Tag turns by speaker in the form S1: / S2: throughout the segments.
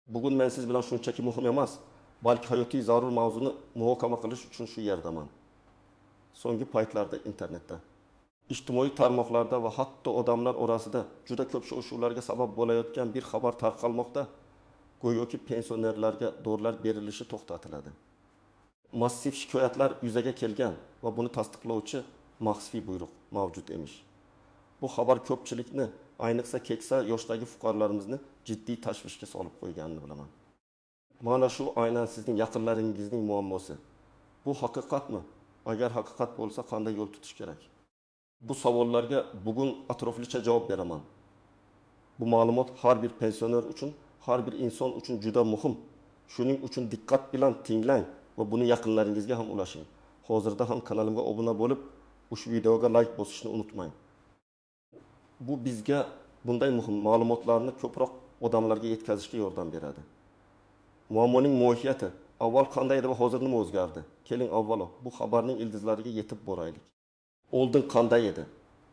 S1: Bugun men siz bilan shunchaki muhim emas, balki hayotiy zarur mavzuni muhokama qilish uchun shu yerdaman. So'nggi paytlarda internetda, ijtimoiy tarmoqlarda va hatto odamlar orasida juda ko'p shov-shuvlarga sabab bo'layotgan bir xabar tarqalmoqda, go'yoki pensionerlarga dorilar berilishi to'xtatiladi. Massiv shikoyatlar yuzaga kelgan va buni tasdiqlovchi maxfiy buyruq mavjud emish. Bu xabar ko'pchilikni, ayniqsa keksa yoshdagi fuqarolarimizni jiddiy tashvishga solib qo'yganini bilaman. Mana shu aynan sizning yaqinlaringizning muammosi. Bu haqiqatmi? Agar haqiqat bo'lsa, qanday yo'l tutish kerak? Bu savollarga bugun atroflicha javob beraman. Bu ma'lumot har bir pensioner uchun, har bir inson uchun juda muhim. Shuning uchun diqqat bilan tinglang va buni yaqinlaringizga ham ulashing. Hozirda ham kanalimga obuna bo'lib, ushbu videoga like bosishni unutmang. Bu bizga bunday muhim ma'lumotlarni ko'proq odamlarga yetkazishga yordam beradi. Muammoning mohiyati avval qanday edi va hozir nima o'zgardi? Keling avvalo bu xabarning ildizlariga yetib boraylik. Oldin qanday edi?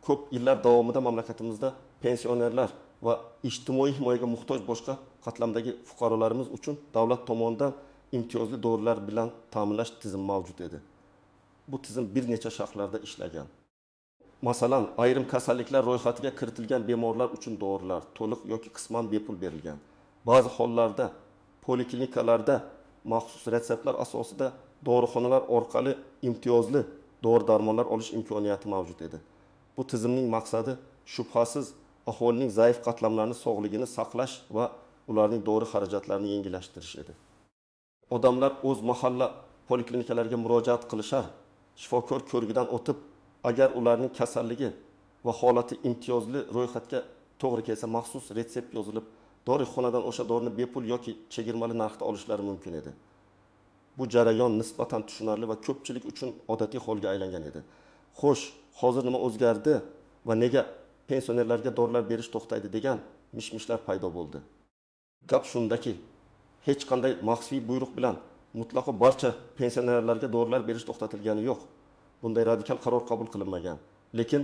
S1: Ko'p yillar davomida mamlakatimizda pensionerlar va ijtimoiy himoyaga muhtoj boshqa qatlamdagi fuqarolarimiz uchun davlat tomonidan imtiyozli dorilar bilan ta'minlash tizimi mavjud edi. Bu tizim bir necha shaharlarda ishlagan. Masalan, ayrim kasalliklar ro'yxatiga kiritilgan bemorlar uchun dorilar to'liq yoki qisman bepul berilgan. Ba'zi hollarda poliklinikalarda maxsus retseptlar asosida dorixonalar orqali imtiyozli dori-darmonlar olish imkoniyati mavjud edi. Bu tizimning maqsadi shubhasiz aholining zaif qatlamlarini sog'ligini saqlash va ularning dori xarajatlarini yengillashtirish edi. Odamlar o'z mahalla poliklinikalariga murojaat qilishar, shifokor ko'rigidan o'tib, agar ularning kasalligi va holati imtiyozli ro'yxatga to'g'ri kelsa, maxsus retsept yozilib, dorixonadan o'sha dorini bepul yoki chegirmali narxda olishlari mumkin edi. Bu jarayon nisbatan tushunarli va ko'pchilik uchun odatiy holga aylangan edi. Xo'sh, hozir nima o'zgardi va nega pensionerlarga dorilar berish to'xtaydi degan mish-mishlar paydo bo'ldi. Gap shundaki, hech qanday maxfiy buyruq bilan mutlaqo barcha pensionerlarga dorilar berish to'xtatilgani yo'q. Bunday radikal qaror qabul qilinmagan. Lekin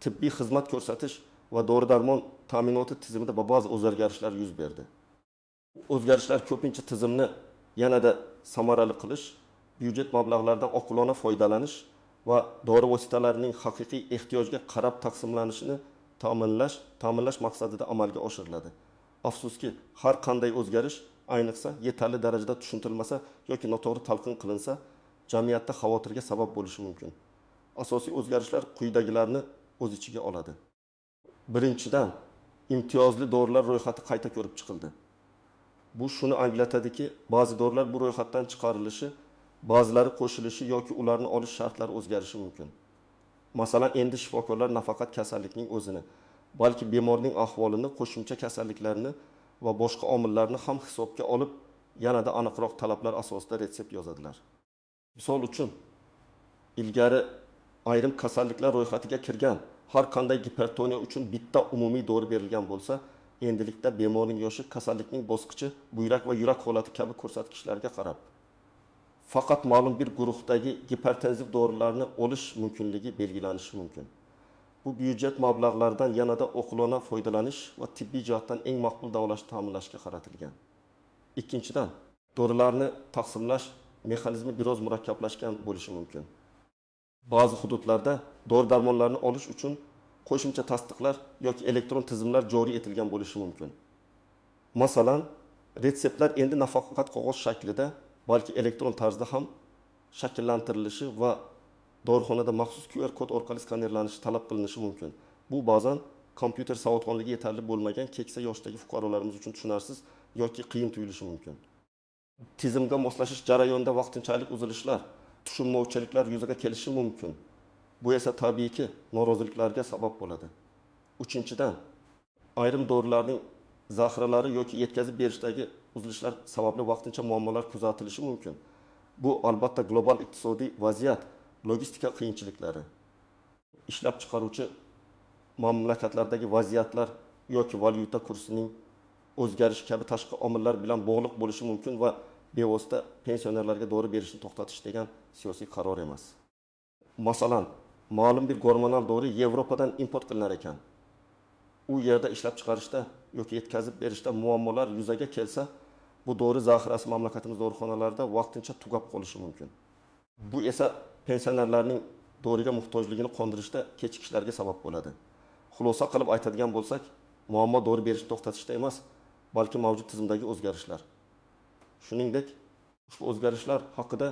S1: tibbiy xizmat ko'rsatish va dori-darmon ta'minoti tizimida ba'zi o'zgarishlar yuz berdi. O'zgarishlar ko'pincha tizimni yanada samarali qilish, byudjet mablag'laridan oqilona foydalanish va dori vositalarining haqiqiy ehtiyojga qarab taqsimlanishini ta'minlash maqsadida amalga oshiriladi. Afsuski, har qanday o'zgarish, ayniqsa yetarli darajada tushuntirilmasa yoki noto'g'ri talqin qilinsa, jamiyatda xavotirga sabab bo'lishi mumkin. Asosiy o'zgarishlar quyidagilarni o'z ichiga oladi. Birinchidan, imtiyozli dorilar ro'yxati qayta ko'rib chiqildi. Bu shuni anglatadiki, ba'zi dorilar bu ro'yxatdan chiqarilishi, ba'zilari qo'shilishi yoki ularni olish shartlari o'zgarishi mumkin. Masalan, endi shifokorlar nafaqat kasallikning o'zini, balki bemorning ahvolini, qo'shimcha kasalliklarni va boshqa omillarni ham hisobga olib, yanada aniqroq talablar asosida retsept yozadilar. Misol uchun, ilgari ayrim kasalliklar ro'yxatiga kirgan har qanday gipertoniya uchun bitta umumiy dori berilgan bo'lsa, endilikda bemorning yoshi, kasallikning bosqichi, buyrak va yurak holati kabi ko'rsatkichlarga qarab faqat ma'lum bir guruhdagi gipertenziv dorilarni olish mumkinligi belgilanishi mumkin. Bu byudjet mablag'laridan yanada oqilona foydalanish va tibbiy jihatdan eng maqbul davolashni ta'minlashga qaratilgan. Ikkinchidan, dorilarni taqsimlash mexanizmi biroz murakkablashgan bo'lishi mumkin. Ba'zi hududlarda dori-darmonlarni olish uchun qo'shimcha tasdiqlar yoki elektron tizimlar joriy etilgan bo'lishi mumkin. Masalan, retseptlar endi nafaqat qog'oz shaklida, balki elektron tarzda ham shakllantirilishi va dorixonada maxsus QR kod orqali skanerlanishi talab qilinishi mumkin. Bu ba'zan kompyuter savodxonligi yetarli bo'lmagan keksa yoshdagi fuqarolarimiz uchun tushunarsiz yoki qiyin tuyulishi mumkin. Tizimga moslashish jarayonida vaqtinchalik uzilishlar, tushunmovchiliklar yuzaga kelishi mumkin. Bu esa tabiiyki noroziliklarga sabab bo'ladi. Uchinchidan, ayrim dorilarning zaxiralari yoki yetkazib berishdagi uzilishlar sababli vaqtincha muammolar kuzatilishi mumkin. Bu albatta global iqtisodiy vaziyat, logistika qiyinchiliklari, ishlab chiqaruvchi mamlakatlardagi vaziyatlar yoki valyuta kursining o'zgarishi kabi tashqi omillar bilan bog'liq bo'lishi mumkin va bevosita pensionerlarga dori berishni to'xtatish degan siyosiy qaror emas. Masalan, ma'lum bir gormonal dori Yevropadan import qilinar ekan. U yerda ishlab chiqarishda yoki yetkazib berishda muammolar yuzaga kelsa, bu dori zaxirasi mamlakatimiz dorixonalarida vaqtincha tugab qolishi mumkin. Bu esa pensionerlarning doriga muhtojligini qondirishda kechikishlarga sabab bo'ladi. Xulosa qilib aytadigan bo'lsak, muammo dori berishni to'xtatishda emas, balki mavjud tizimdagi o'zgarishlar. Shuningdek, ushbu o'zgarishlar haqida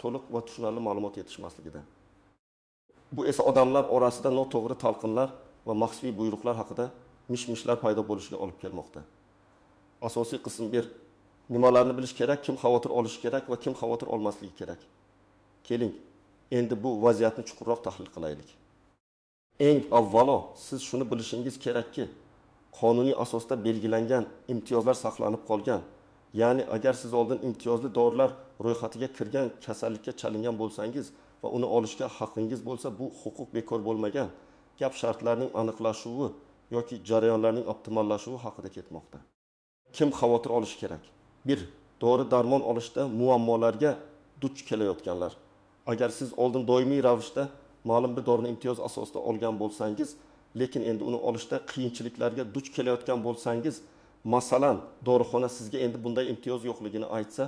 S1: to'liq va tushunarli ma'lumot yetishmasligida. Bu esa odamlar orasida noto'g'ri talqinlar va maxfiy buyruqlar haqida mish-mishlar paydo bo'lishiga olib kelmoqda. Asosiy qism 1. Nimalarni bilish kerak, kim xavotir olishi kerak va kim xavotir olmasligi kerak? Keling, endi bu vaziyatni chuqurroq tahlil qilaylik. Eng avvalo siz shuni bilishingiz kerakki, qonuniy asosda belgilangan imtiyozlar saqlanib qolgan. Ya'ni agar siz oldin imtiyozli dorilar ro'yxatiga kirgan kasallikka chalingan bo'lsangiz va uni olishga haqqingiz bo'lsa, bu huquq bekor bo'lmagan. Gap shartlarning aniqlashuvi yoki jarayonlarning optimallashuvi haqida ketmoqda. Kim xavotir olishi kerak? 1. Dori darmon olishda muammolarga duch kelayotganlar. Agar siz oldin doimiy ravishda ma'lum bir dorini imtiyoz asosida olgan bo'lsangiz, lekin endi uni olishda qiyinchiliklarga duch kelayotgan bo'lsangiz, masalan, dorixona sizga endi bunday imtiyoz yo'qligini aytsa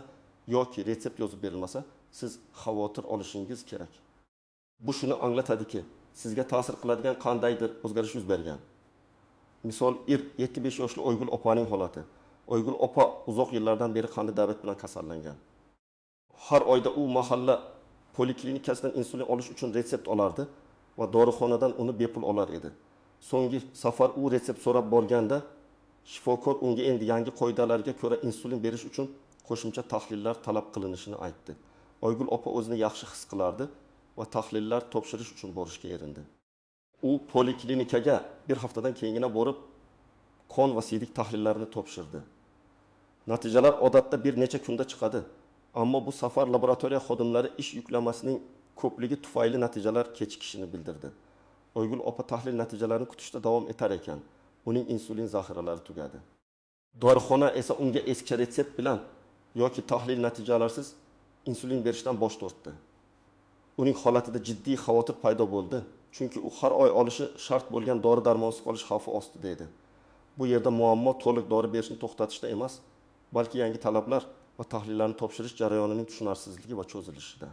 S1: yoki retsept yozib berilmasa, siz xavotir olishingiz kerak. Bu shuni anglatadiki, sizga ta'sir qiladigan qandaydir o'zgarish yuz bergan. Misol, 75 yoshli Oygul opaning holati. Oygul opa uzoq yillardan beri qandli diabet bilan kasallangan. Har oyda u mahalla poliklinikasidan insulin olish uchun retsept olardi va dorixonadan uni bepul olar edi. So'nggi safar u retsept so'rab borganda shifokor unga endi yangi qoidalarga ko'ra insulin berish uchun qo'shimcha tahlillar talab qilinishini aytdi. Oygul opa o'zini yaxshi his qilardi va tahlillar topshirish uchun borishga erindi. U poliklinikaga bir haftadan keyingina borib, qon va siydik tahlillarini topshirdi. Natijalar odatda bir necha kunda chiqadi, ammo bu safar laboratoriya xodimlari ish yuklamasining ko'pligi tufayli natijalar kechikishini bildirdi. Oygul opa tahlil natijalarini kutishda davom etar ekan, uning insulin zaxiralari tugadi. Dorixona esa unga eskicha retsept bilan yoki tahlil natijalarsiz insulin berishdan bosh tortdi. Uning holatida jiddiy xavotir paydo bo'ldi, chunki u har oy olishi shart bo'lgan dori-darmonsiz qolish xavfi ostida edi. Bu yerda muammo to'liq dori berishni to'xtatishda emas, balki yangi talablar va tahlillarni topshirish jarayonining tushunarsizligi va cho'zilishida.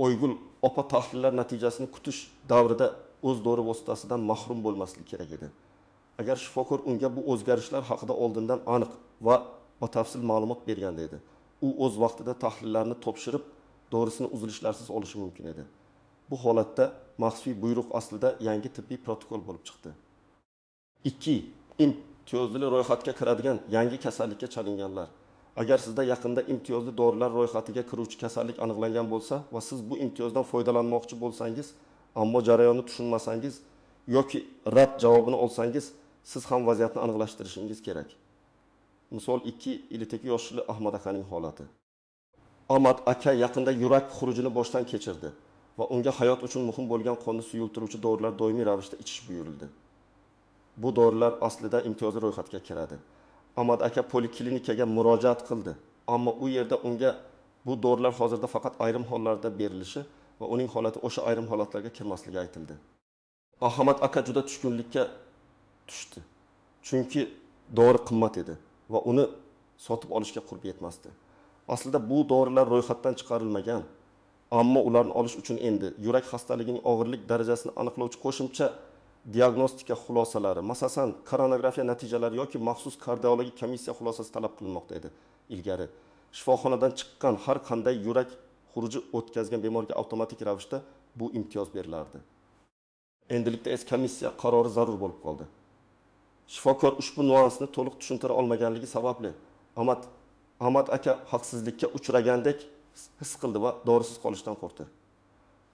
S1: Oygul opa tahlillar natijasini kutish davrida o'z dori vositasidan mahrum bo'lmasligi kerak edi. Agar shifokor unga bu o'zgarishlar haqida oldindan aniq va batafsil ma'lumot berganda edi, u o'z vaqtida tahlillarni topshirib, dorisini uzilishlarsiz olishi mumkin edi. Bu holatda maxfiy buyruq aslida yangi tibbiy protokol bo'lib chiqdi. 2. Imtiyozli ro'yxatga kiradigan yangi kasallikka chalinganlar. Agar sizda yaqinda imtiyozli dorilar ro'yxatiga kiruvchi kasallik aniqlangan bo'lsa va siz bu imtiyozdan foydalanmoqchi bo'lsangiz, ammo jarayonni tushunmasangiz yoki rad javobini olsangiz, siz ham vaziyatni aniqlashtirishingiz kerak. Misol 2. Yoshli Ahmad akaning holati. Ahmad aka yaqinda yurak xurujini boshdan kechirdi va unga hayot uchun muhim bo'lgan qonni suyultiruvchi dorilar doimiy ravishda ichish buyurildi. Bu dorilar aslida imtiyozli ro'yxatga kiradi. Ahmad aka poliklinikaga murojaat qildi, ammo u yerda unga bu dorilar hozirda faqat ayrim hollarda berilishi va uning holati o'sha ayrim holatlarga kirmasligi aytildi. Ahmad aka juda tushkunlikka tushdi, chunki dori qimmat edi va uni sotib olishga qurbi yetmasdi. Aslida bu dorilar ro'yxatdan chiqarilmagan, ammo ularni olish uchun endi yurak xastaligining og'irlik darajasini aniqlovchi qo'shimcha diagnostika xulosalari, masalan, koronografiya natijalari yoki maxsus kardiologik komissiya xulosasi talab qilinmoqda edi. Ilgari shifoxonadan chiqqan har qanday yurak xuruji o'tkazgan bemorga avtomatik ravishda bu imtiyoz berilardi. Endilikda esa komissiya qarori zarur bo'lib qoldi. Shifokor ushbu nuansni to'liq tushuntira olmaganligi sababli Ahmad aka haqsizlikka uchragandek his qildi va dorisiz qolishdan qo'rqdi.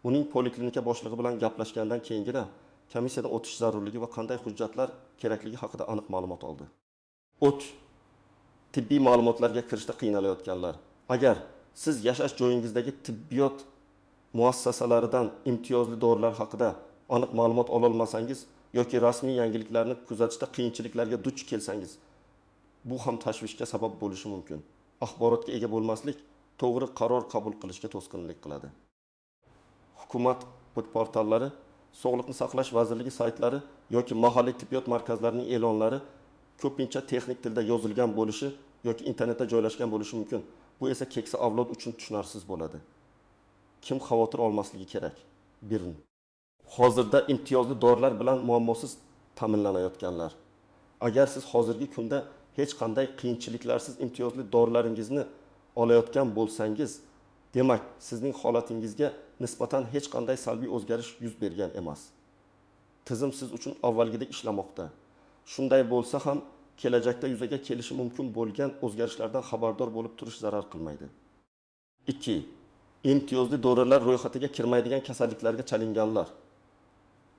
S1: Uning poliklinika boshlig'i bilan gaplashgandan keyingina komissiyadan o'tish zarurligi va qanday hujjatlar kerakligi haqida aniq ma'lumot oldi. Tibbiy ma'lumotlarga kirishda qiynalayotganlar. Agar siz yashash joyingizdagi tibbiyot muassasalaridan imtiyozli dorilar haqida aniq ma'lumot ola olmasangiz yoki rasmiy yangiliklarni kuzatishda qiyinchiliklarga duch kelsangiz, bu ham tashvishga sabab bo'lishi mumkin. Axborotga ega bo'lmaslik to'g'ri qaror qabul qilishga to'sqinlik qiladi. Hukumat portallari, Sog'liqni saqlash vazirligi saytlari yoki mahalliy tibbiyot markazlarining e'lonlari ko'pincha texnik tilda yozilgan bo'lishi yoki internetda joylashgan bo'lishi mumkin. Bu esa keksa avlod uchun tushunarsiz bo'ladi. Kim xavotir olmasligi kerak? 1. Hozirda imtiyozli dorilar bilan muammosiz ta'minlanayotganlar. Agar siz hozirgi kunda hech qanday qiyinchiliklarsiz imtiyozli dorilaringizni olayotgan bo'lsangiz, demak, sizning holatingizga nisbatan hech qanday salbiy o'zgarish yuz bergan emas. Tizim siz uchun avvalgidek ishlamoqda. Shunday bo'lsa ham, kelajakda yuzaga kelishi mumkin bo'lgan o'zgarishlardan xabardor bo'lib turish zarar qilmaydi. 2. Imtiyozli dorilar ro'yxatiga kirmaydigan kasalliklarga chalinganlar.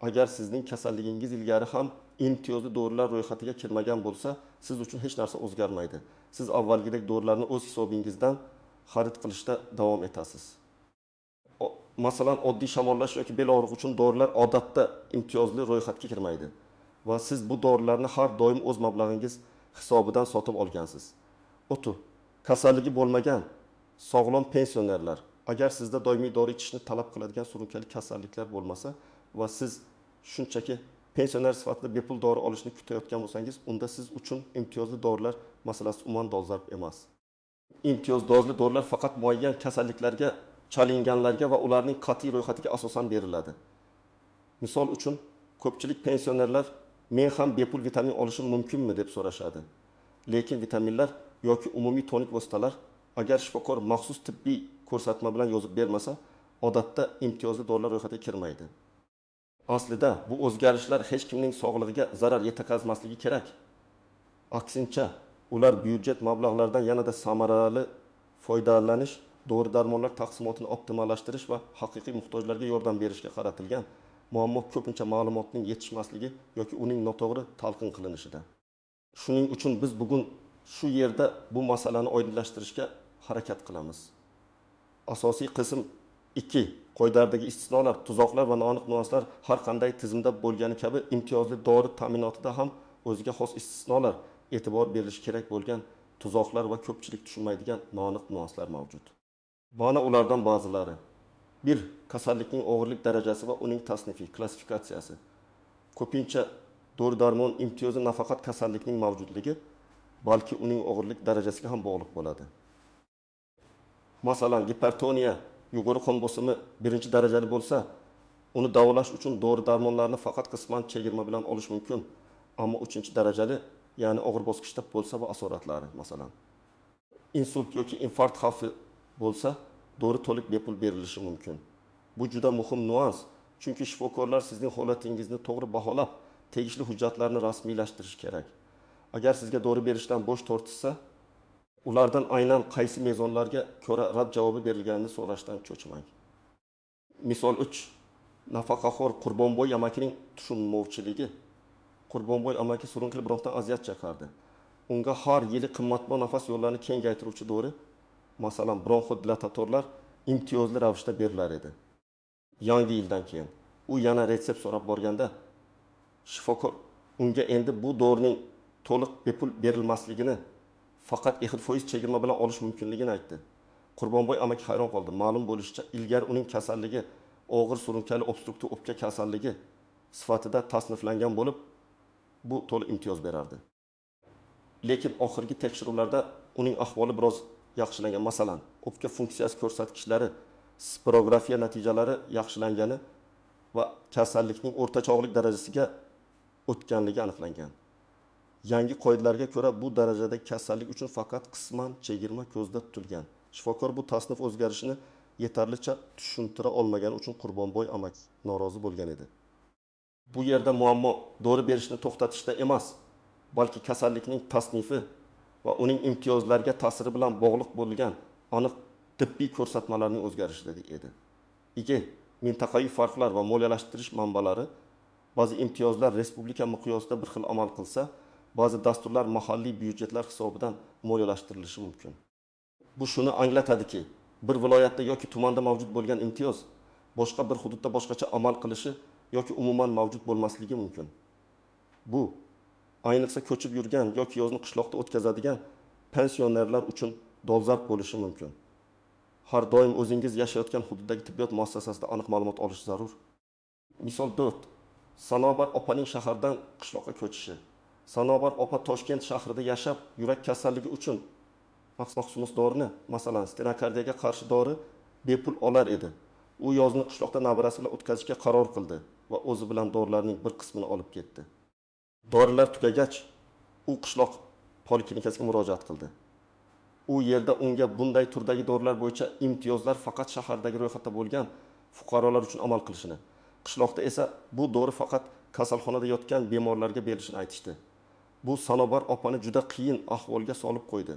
S1: Agar sizning kasalligingiz ilgari ham imtiyozli dorilar ro'yxatiga kirmagan bo'lsa, siz uchun hech narsa o'zgarmaydi. Siz avvalgidek dorilarni o'z hisobingizdan xarid qilishda davom etasiz. Masalan, oddiy shamollash yoki bel og'rig'i uchun dorilar odatda imtiyozli ro'yxatga kirmaydi va siz bu dorilarni har doim o'z mablag'ingiz hisobidan sotib olgansiz. O'tu kasalligi bo'lmagan sog'lom pensionerlar, agar sizda doimiy dori ichishni talab qiladigan surunkali kasalliklar bo'lmasa va siz shunchaki pensioner sifatida bepul dori olishni kutayotgan bo'lsangiz, unda siz uchun imtiyozli dorilar masalasi umuman dolzarb emas. Imtiyozli dorilar faqat muayyan kasalliklarga chalinganlarga va ularning qat'iy ro'yxatiga asosan beriladi. Misol uchun, ko'pchilik pensionerlar men ham bepul vitamin olishim mumkinmi deb so'rashadi. Lekin vitaminlar yoki umumiy tonik vositalar agar shifokor maxsus tibbiy ko'rsatma bilan yozib bermasa, odatda imtiyozli dorilar ro'yxatiga kirmaydi. Aslida bu o'zgarishlar hech kimning sog'lig'iga zarar yetkazmasligi kerak. Aksincha, ular byudjet mablag'laridan yanada samarali foydalanish, dori-darmonlar taqsimotini optimallashtirish va haqiqiy muhtojlarga yordam berishga qaratilgan. Muammo ko'pincha ma'lumotning yetishmasligi yoki uning noto'g'ri talqin qilinishida. Shuning uchun biz bugun shu yerda bu masalani oydinlashtirishga harakat qilamiz. Asosiy qism 2. Qoidalardagi istisnolar, tuzoqlar va noaniq nuanslar har qanday tizimda bo'lgani kabi imtiyozli dori ta'minotida ham o'ziga xos istisnolar, e'tibor berilishi kerak bo'lgan tuzoqlar va ko'pchilik tushunmaydigan noaniq nuanslar mavjud. Mana ulardan ba'zilari. 1. Kasallikning og'irlik darajasi va uning tasnifi, klassifikatsiyasi. Ko'pincha dori-darmon imtiyozi nafaqat kasallikning mavjudligi, balki uning og'irlik darajasiga ham bog'liq bo'ladi. Masalan, gipertoniya, yuqori qon bosimi 1-darajali bo'lsa, uni davolash uchun dori-darmonlarni faqat qisman chegirma bilan olish mumkin, ammo 3-darajali, ya'ni og'ir bosqichda bo'lsa va asoratlari, masalan, insult yoki infarkt xavfi bo'lsa, dori to'liq bepul berilishi mumkin. Bu juda muhim nuans, chunki shifokorlar sizning holatingizni to'g'ri baholab, tegishli hujjatlarni rasmiylashtirish kerak. Agar sizga dori berishdan bosh tortishsa, ulardan aynan qaysi mezonlarga ko'ra rad javobi berilganini so'rashdan cho'chimang. Misol 3. Nafaqaxo'r Qurbonboy amakining tushunmovchiligi. Qurbonboy amaki surunkali bronxdan aziyat chekardi. Unga har yili qimmatbaho nafas yo'llarini kengaytiruvchi dori, masalan, bronxodilatatorlar imtiyozli ravishda berilar edi. Yangi yildan keyin u yana retsept so'rab borganda, shifokor unga endi bu dorining to'liq bepul berilmasligini, faqat 50% chegirma bilan olish mumkinligini aytdi. Qurbonboy amaki hayron qoldi. Ma'lum bo'lishicha, ilgari uning kasalligi og'ir surunkali obstruktiv o'pka kasalligi sifatida tasniflangan bo'lib, bu to'liq imtiyoz berardi. Lekin oxirgi tekshiruvlarda uning ahvoli biroz yaxshilangan. Masalan, o'pka funksiyasi ko'rsatkichlari, spirografiya natijalari yaxshilangani va kasallikning o'rtacha og'irlik darajasiga o'tganligi aniqlangan. Yangi qoidalarga ko'ra bu darajadagi kasallik uchun faqat qisman chegirma ko'zda tutilgan. Shifokor bu tasnif o'zgarishini yetarlicha tushuntira olmagani uchun Qurbonboy amaki norozi bo'lgan edi. Bu yerda muammo dori berishni to'xtatishda emas, balki kasallikning tasnifi va uning imtiyozlarga ta'siri bilan bog'liq bo'lgan aniq tibbiy ko'rsatmalarning o'zgarishida edi. 2. Mintaqaviy farqlar va moliyalashtirish manbalari. Ba'zi imtiyozlar respublika miqyosida bir xil amal qilsa, ba'zi dasturlar mahalliy byudjetlar hisobidan moliyalashtirilishi mumkin. Bu shuni anglatadiki, bir viloyatda yoki tumanda mavjud bo'lgan imtiyoz boshqa bir hududda boshqacha amal qilishi yoki umuman mavjud bo'lmasligi mumkin. Bu ayniqsa ko'chib yurgan yoki yozni qishloqda o'tkazadigan pensionerlar uchun dolzarb bo'lishi mumkin. Har doim o'zingiz yashayotgan hududdagi tibbiyot muassasasida aniq ma'lumot olish zarur. Misol 4. Sanobar opaning shahardan qishloqqa ko'chishi. Sanobar opa Toshkent shahrida yashab, yurak kasalligi uchun maxsus dorini, masalan, stenokardiyaga qarshi dori bepul olar edi. U yozni qishloqda nabirasi bilan o'tkazishga qaror qildi va o'zi bilan dorilarning bir qismini olib ketdi. Dorilar tugagach, u qishloq poliklinikasiga murojaat qildi. U yerda unga bunday turdagi dorilar bo'yicha imtiyozlar faqat shahardagi ro'yxatda bo'lgan fuqarolar uchun amal qilishini, qishloqda esa bu dori faqat kasalxonada yotgan bemorlarga berilishini aytishdi. Bu Sanobar opani juda qiyin ahvolga solib qo'ydi,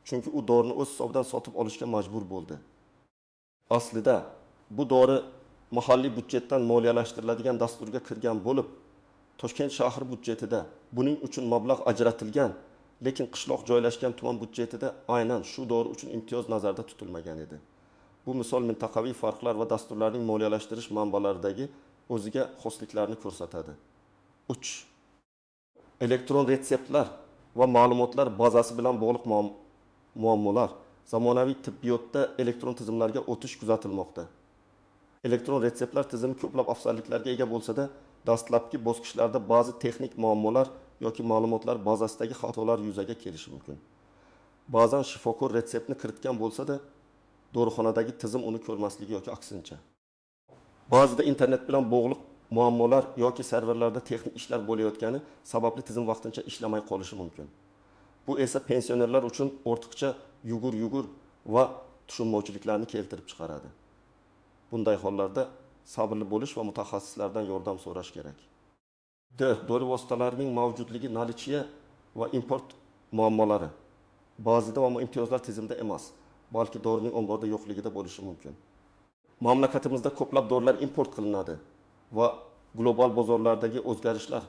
S1: chunki u dorini o'z hisobidan sotib olishga majbur bo'ldi. Aslida bu dori mahalliy byudjetdan moliyalashtiriladigan dasturga kirgan bo'lib, Toshkent shahri byudjetida buning uchun mablag' ajratilgan, lekin qishloq joylashgan tuman byudjetida aynan shu dori uchun imtiyoz nazarda tutilmagan edi. Bu misol mintaqaviy farqlar va dasturlarning moliyalashtirish manbalaridagi o'ziga xosliklarni ko'rsatadi. 3. Elektron retseptlar va ma'lumotlar bazasi bilan bog'liq muammolar. Zamonaviy tibbiyotda elektron tizimlarga o'tish kuzatilmoqda. Elektron retseptlar tizimi ko'plab afzalliklarga ega bo'lsa-da, dastlabki bosqichlarda ba'zi texnik muammolar yoki ma'lumotlar bazasidagi xatolar yuzaga kelishi mumkin. Ba'zan shifokor retseptni kiritgan bo'lsa-da, dorixonadagi tizim uni ko'rmasligi yoki aksincha. Ba'zida internet bilan bog'liq muammolar yoki serverlarda texnik ishlar bo'layotgani sababli tizim vaqtincha ishlamay qolishi mumkin. Bu esa pensionerlar uchun ortiqcha yugur-yugur va tushunmovchiliklarni keltirib chiqaradi. Bunday hollarda sabrli bo'lish va mutaxassislardan yordam so'rash kerak. 4. Dori vositalarining mavjudligi, nalichiya va import muammolari. Ba'zida muammo imtiyozlar tizimida emas, balki dorining omborda yo'qligida bo'lishi mumkin. Mamlakatimizda ko'plab dorilar import qilinadi va global bozorlardagi o'zgarishlar,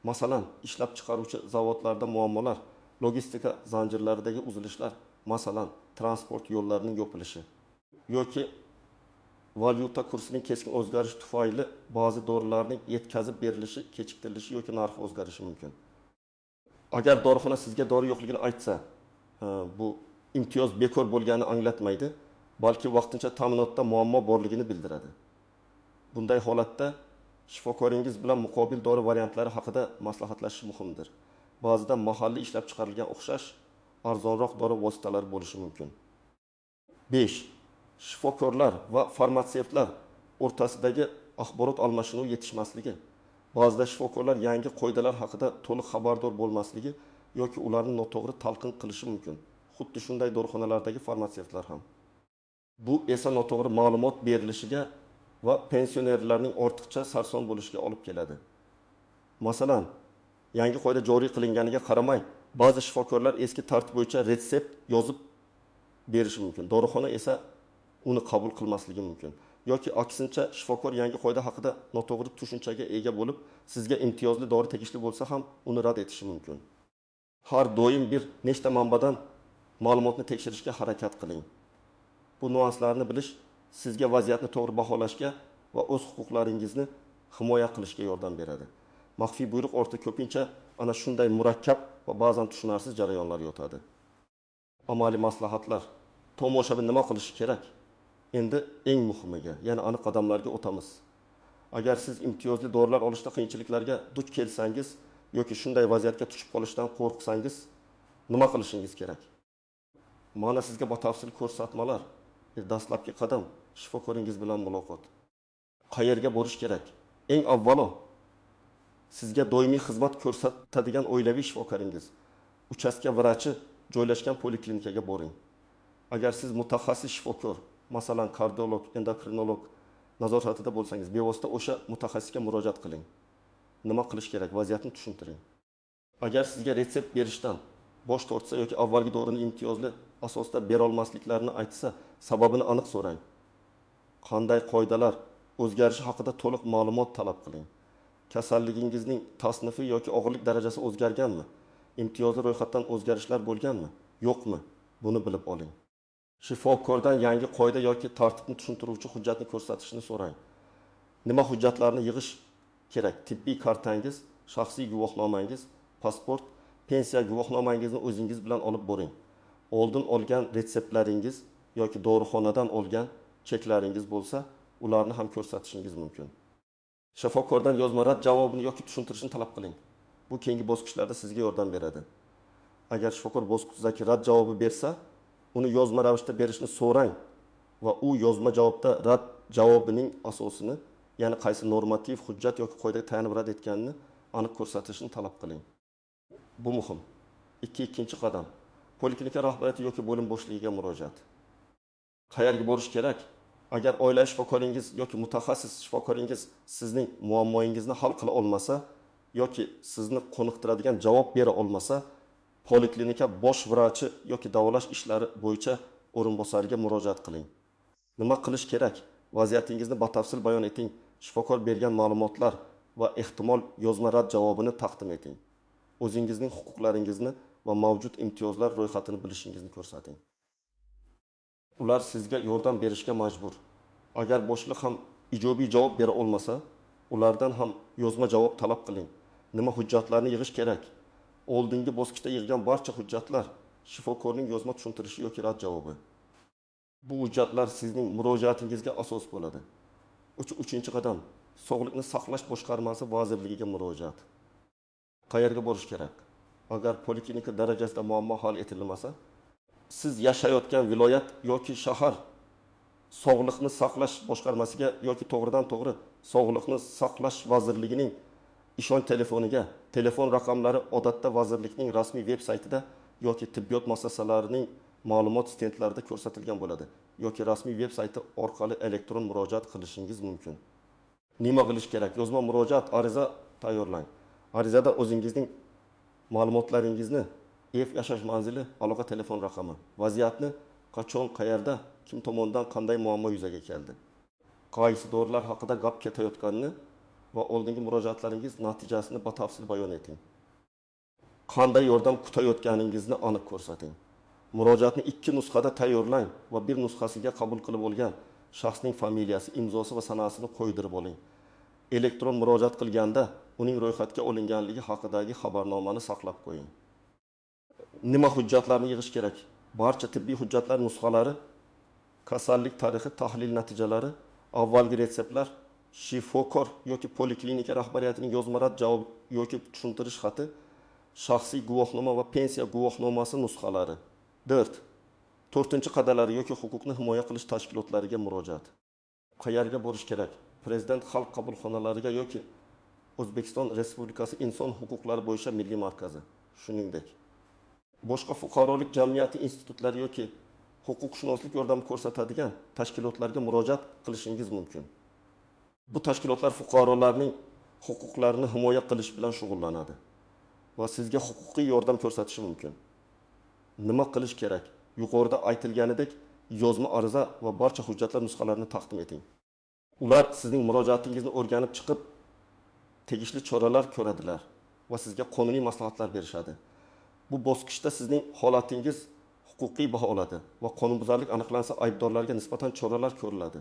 S1: masalan, ishlab chiqaruvchi zavodlarda muammolar, logistika zanjirlaridagi uzilishlar, masalan, transport yo'llarining yopilishi yoki valyuta kursining keskin o'zgarishi tufayli ba'zi dorilarning yetkazib berilishi kechiktirilishi yoki narxi o'zgarishi mumkin. Agar dorixona sizga dori yo'qligini aytsa, bu imtiyoz bekor bo'lganini anglatmaydi, balki vaqtincha ta'minotda muammo borligini bildiradi. Bunday holatda shifokoringiz bilan muqobil dori variantlari haqida maslahatlashish muhimdir. Ba'zida mahalliy ishlab chiqarilgan o'xshash arzonroq dori vositalari bo'lishi mumkin. 5. Shifokorlar va farmatsevtlar o'rtasidagi axborot almashinuvi yetishmasligi. Ba'zida shifokorlar yangi qoidalar haqida to'liq xabardor bo'lmasligi yoki ularni noto'g'ri talqin qilishi mumkin. Xuddi shunday dorixonalardagi farmatsevtlar ham. Bu esa noto'g'ri ma'lumot berilishiga va pensionerlarning ortiqcha sarson bo'lishiga olib keladi. Masalan, yangi qoida joriy qilinganiga qaramay, ba'zi shifokorlar eski tartib bo'yicha retsept yozib berishi mumkin. Dorixona esa uni qabul qilmasligi mumkin. Yoki aksincha shifokor yangi qoida haqida noto'g'ri tushunchaga ega bo'lib, sizga imtiyozli dori tegishli bo'lsa ham uni rad etishi mumkin. Har doim bir nechta manbadan ma'lumotni tekshirishga harakat qiling. Bu nuanslarni bilish sizga vaziyatni to'g'ri baholashga va o'z huquqlaringizni himoya qilishga yordam beradi. Maxfiy buyruq ortida ko'pincha ana shunday murakkab va ba'zan tushunarsiz jarayonlar yotadi. Amaliy maslahatlar. Tomoshabin nima qilishi kerak? Endi eng muhimiga, ya'ni aniq qadamlarga o'tamiz. Agar siz imtiyozli dorilar olishda qiyinchiliklarga duch kelsangiz yoki shunday vaziyatga tushib qolishdan qo'rqsangiz, nima qilishingiz kerak? Mana sizga batafsil ko'rsatmalar. Bir dastlabki qadam shifokoringiz bilan muloqot. Qayerga borish kerak? Eng avvalo sizga doimiy xizmat ko'rsatadigan oilaviy shifokoringiz, uchastka vrachi joylashgan poliklinikaga boring. Agar siz mutaxassis shifokor, masalan, kardiolog, endokrinolog nazoratida bo'lsangiz, bevosita o'sha mutaxassisga murojaat qiling. Nima qilish kerak? Vaziyatni tushuntiring. Agar sizga retsept berishdan bosh tortsa yoki avvalgi dorini imtiyozli asosda bera olmasliklarini aytsa, sababini aniq so'rang. Qanday qoidalar o'zgarishi haqida to'liq ma'lumot talab qiling. Kasalligingizning tasnifi yoki og'irlik darajasi o'zgarganmi? Imtiyozli ro'yxatdan o'zgarishlar bo'lganmi? Yo'qmi? Buni bilib oling. Shifokordan yangi qoida yoki tartibni tushuntiruvchi hujjatni ko'rsatishni so'rang. Nima hujjatlarni yig'ish kerak? Tibbiy kartangiz, shaxsiy guvohnomangiz, pasport, pensiya guvohnomangizni o'zingiz bilan olib boring. Oldin olgan retseptlaringiz yoki dorixonadan olgan cheklaringiz bo'lsa, ularni ham ko'rsatishingiz mumkin. Shifokordan yozma rad javobini yoki tushuntirishni talab qiling. Bu keyingi bosqichlarda sizga yordam beradi. Agar shifokor bosqichidagi rad javobi bersa, uni yozma ravishda berishni so'rang va u yozma javobda rad javobining asosini, ya'ni qaysi normativ, hujjat yoki qoidaga tayanib rad etganini aniq ko'rsatishini talab qiling. Bu muhim. Ikkinchi qadam. Poliklinika rahbariyati yoki bo'lim boshlig'iga murojaat. Qayerga borish kerak? Agar oila shifokoringiz yoki mutaxassis shifokoringiz sizning muammoingizni hal qila olmasa yoki sizni qoniqtiradigan javob bera olmasa, poliklinika bosh vrachi yoki davolash ishlari bo'yicha o'rinbosariga murojaat qiling. Nima qilish kerak? Vaziyatingizni batafsil bayon eting, shifokor bergan ma'lumotlar va ehtimol yozma rad javobini taqdim eting. O'zingizning huquqlaringizni va mavjud imtiyozlar ro'yxatini bilishingizni ko'rsating. Ular sizga yordam berishga majbur. Agar boshliq ham ijobiy javob bera olmasa, ulardan ham yozma javob talab qiling. Nima hujjatlarni yig'ish kerak? Oldingi bosqichda yig'gan barcha hujjatlar, shifokorning yozma tushuntirishi yoki rad javobi. Bu hujjatlar sizning murojaatingizga asos bo'ladi. Uchinchi qadam. Sog'liqni saqlash boshqarmasi vazirligiga murojaat. Qayerga borish kerak? Agar poliklinika darajasida muammo hal etilmasa, siz yashayotgan viloyat yoki shahar sog'liqni saqlash boshqarmasiga yoki to'g'ridan-to'g'ri Sog'liqni saqlash vazirligining ishonch telefoniga, telefon raqamlari odatda vazirlikning rasmiy veb saytida yoki tibbiyot muassasalarining ma'lumot stendlarida ko'rsatilgan bo'ladi yoki rasmiy veb sayti orqali elektron murojaat qilishingiz mumkin. Nima qilish kerak? Yozma murojaat ariza tayyorlang. Arizada o'zingizning ma'lumotlaringizni, ev yashash manzili, aloqa telefon raqami, vaziyatni qachon, qayerda, kim tomonidan qanday muammo yuzaga keldi, qaysi dorilar haqida gap ketayotganini va oldingi murojaatlaringiz natijasini batafsil bayon eting. Qanday yordam kutayotganingizni aniq ko'rsating. Murojaatni 2 nusxada tayyorlang va bir nusxasiga qabul qilib olgan shaxsning familiyasi, imzosi va sanasini qo'ydirib oling. Elektron murojaat qilganda uning ro'yxatga olinganligi haqidagi xabarnomani saqlab qo'ying. Nima hujjatlarni yig'ish kerak? Barcha tibbiy hujjatlar nusxalari, kasallik tarixi, tahlil natijalari, avvalgi retseptlar, shifokor yoki poliklinika rahbariyatining yozma rad javob yoki tushuntirish xati, shaxsiy guvohnoma va pensiya guvohnomasi nusxalari. 4. To'rtinchi qadalari yoki huquqni himoya qilish tashkilotlariga murojaat. Qayerga borish kerak? Prezident xalq qabulxonalariga yoki O'zbekiston Respublikasi inson huquqlari bo'yicha milliy markazi, shuningdek boshqa fuqarolik jamiyati institutlari yoki huquqshunoslik yordam ko'rsatadigan tashkilotlarga murojaat qilishingiz mumkin. Bu tashkilotlar fuqarolarning huquqlarini himoya qilish bilan shug'ullanadi va sizga huquqiy yordam ko'rsatishi mumkin. Nima qilish kerak? Yuqorida aytilganidek yozma ariza va barcha hujjatlar nusxalarini taqdim eting. Ular sizning murojaatingizni o'rganib chiqib, tegishli choralar ko'radilar va sizga qonuniy maslahatlar berishadi. Bu bosqichda sizning holatingiz huquqiy baho oladi va qonunbuzarlik aniqlansa aybdorlarga nisbatan choralar ko'riladi.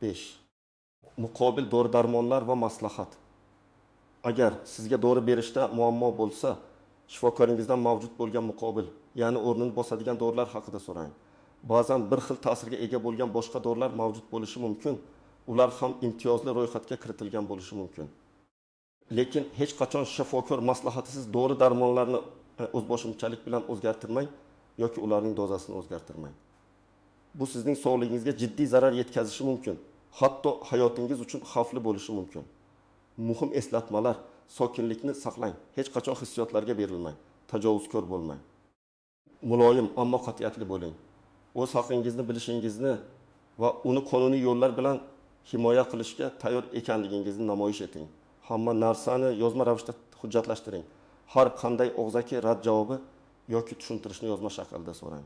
S1: 5. Muqobil dori-darmonlar va maslahat. Agar sizga dori berishda muammo bo'lsa, shifokoringizdan mavjud bo'lgan muqobil, ya'ni o'rnini bosadigan dorilar haqida so'rang. Ba'zan bir xil ta'sirga ega bo'lgan boshqa dorilar mavjud bo'lishi mumkin. Ular ham imtiyozli ro'yxatga kiritilgan bo'lishi mumkin. Lekin hech qachon shifokor maslahatisiz dori-darmonlarni o'zboshimchalik bilan o'zgartirmang yoki ularning dozasini o'zgartirmang. Bu sizning sog'lig'ingizga jiddiy zarar yetkazishi mumkin. Hatto hayotingiz uchun xavfli bo'lishi mumkin. Muhim eslatmalar: sokinlikni saqlang, hech qachon hissiyotlarga berilmang, tajovuzkor bo'lmang. Muloyim, ammo qat'iyatli bo'ling. O'z haqingizni bilishingizni va uni qonuniy yo'llar bilan himoya qilishga tayyor ekanligingizni namoyish eting. Hamma narsani yozma ravishda hujjatlashtiring. Har qanday og'zaki rad javobi yoki tushuntirishni yozma shaklda so'rang.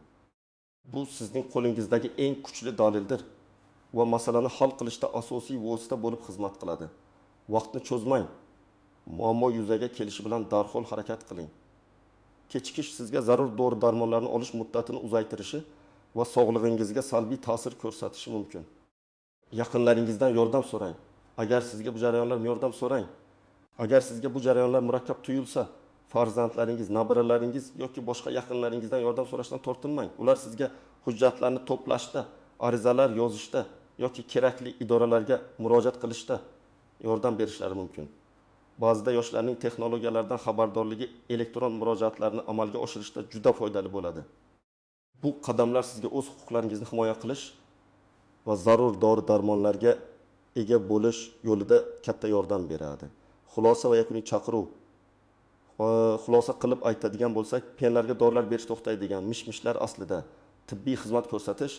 S1: Bu sizning qo'lingizdagi eng kuchli dalildir va masalani hal qilishda asosiy vosita bo'lib xizmat qiladi. Vaqtni cho'zmang. Muammo yuzaga kelishi bilan darhol harakat qiling. Kechikish sizga zarur dori-darmonlarni olish muddatini uzaytirishi va sog'lig'ingizga salbiy ta'sir ko'rsatishi mumkin. Yaqinlaringizdan yordam so'rang. Agar sizga bu jarayonlar yordam so'rang. Agar sizga bu jarayonlar murakkab tuyulsa, farzandlaringiz, nabiralaringiz yoki boshqa yaqinlaringizdan yordam so'rashdan tortinmang. Ular sizga hujjatlarni to'plashda, arizalar yozishda yoki kerakli idoralarga murojaat qilishda yordam berishlari mumkin. Ba'zida yoshlarning texnologiyalardan xabardorligi elektron murojaatlarni amalga oshirishda juda foydali bo'ladi. Bu qadamlar sizga o'z huquqlaringizni himoya qilish va zarur dori-darmonlarga ega bo'lish yo'lida katta yordam beradi. Xulosa va yakuniy chaqiruv. Xulosa qilib aytadigan bo'lsak, PENlarga dorilar berish to'xtaydi degan mish-mishlar aslida tibbiy xizmat ko'rsatish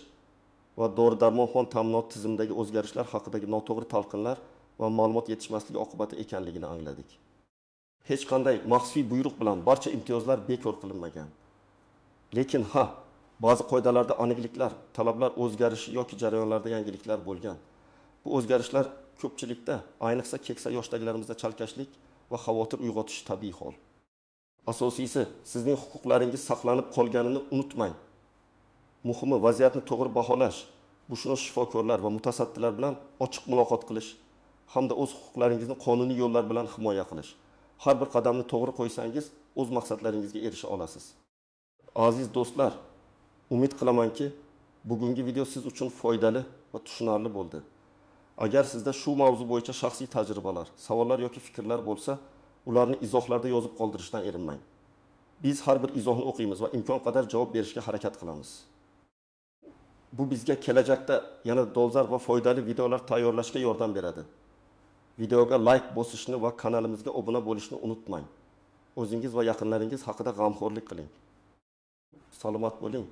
S1: va dori-darmon fond ta'minoti tizimidagi o'zgarishlar haqidagi noto'g'ri talqinlar va ma'lumot yetishmasligi oqibati ekanligini angladik. Hech qanday maxfiy buyruq bilan barcha imtiyozlar bekor qilinmagan. Lekin ha, ba'zi qoidalarda aniqliklar, talablar o'zgarishi yoki jarayonlarda yangiliklar bo'lgan. Bu o'zgarishlar ko'pchilikda, ayniqsa keksa yoshdagilarimizda chalkashlik va xavotir uyg'otishi tabiiy hol. Asosiysi, sizning huquqlaringiz saqlanib qolganini unutmang. Muhimi vaziyatni to'g'ri baholash, bushunos shifokorlar va mutasaddilar bilan ochiq muloqot qilish hamda o'z huquqlaringizni qonuniy yo'llar bilan himoya qilish. Har bir qadamni to'g'ri qo'ysangiz, o'z maqsadlaringizga erisha olasiz. Aziz do'stlar, umid qilamanki, bugungi video siz uchun foydali va tushunarli bo'ldi. Agar sizda shu mavzu bo'yicha shaxsiy tajribalar, savollar yoki fikrlar bo'lsa, ularni izohlarda yozib qoldirishdan erinmang. Biz har bir izohni o'qiymiz va imkon qadar javob berishga harakat qilamiz. Bu bizga kelajakda yana dolzarb va foydali videolar tayyorlashga yordam beradi. Videoga like bosishni va kanalimizga obuna bo'lishni unutmang. O'zingiz va yaqinlaringiz haqida g'amxo'rlik qiling. Salomat bo'ling.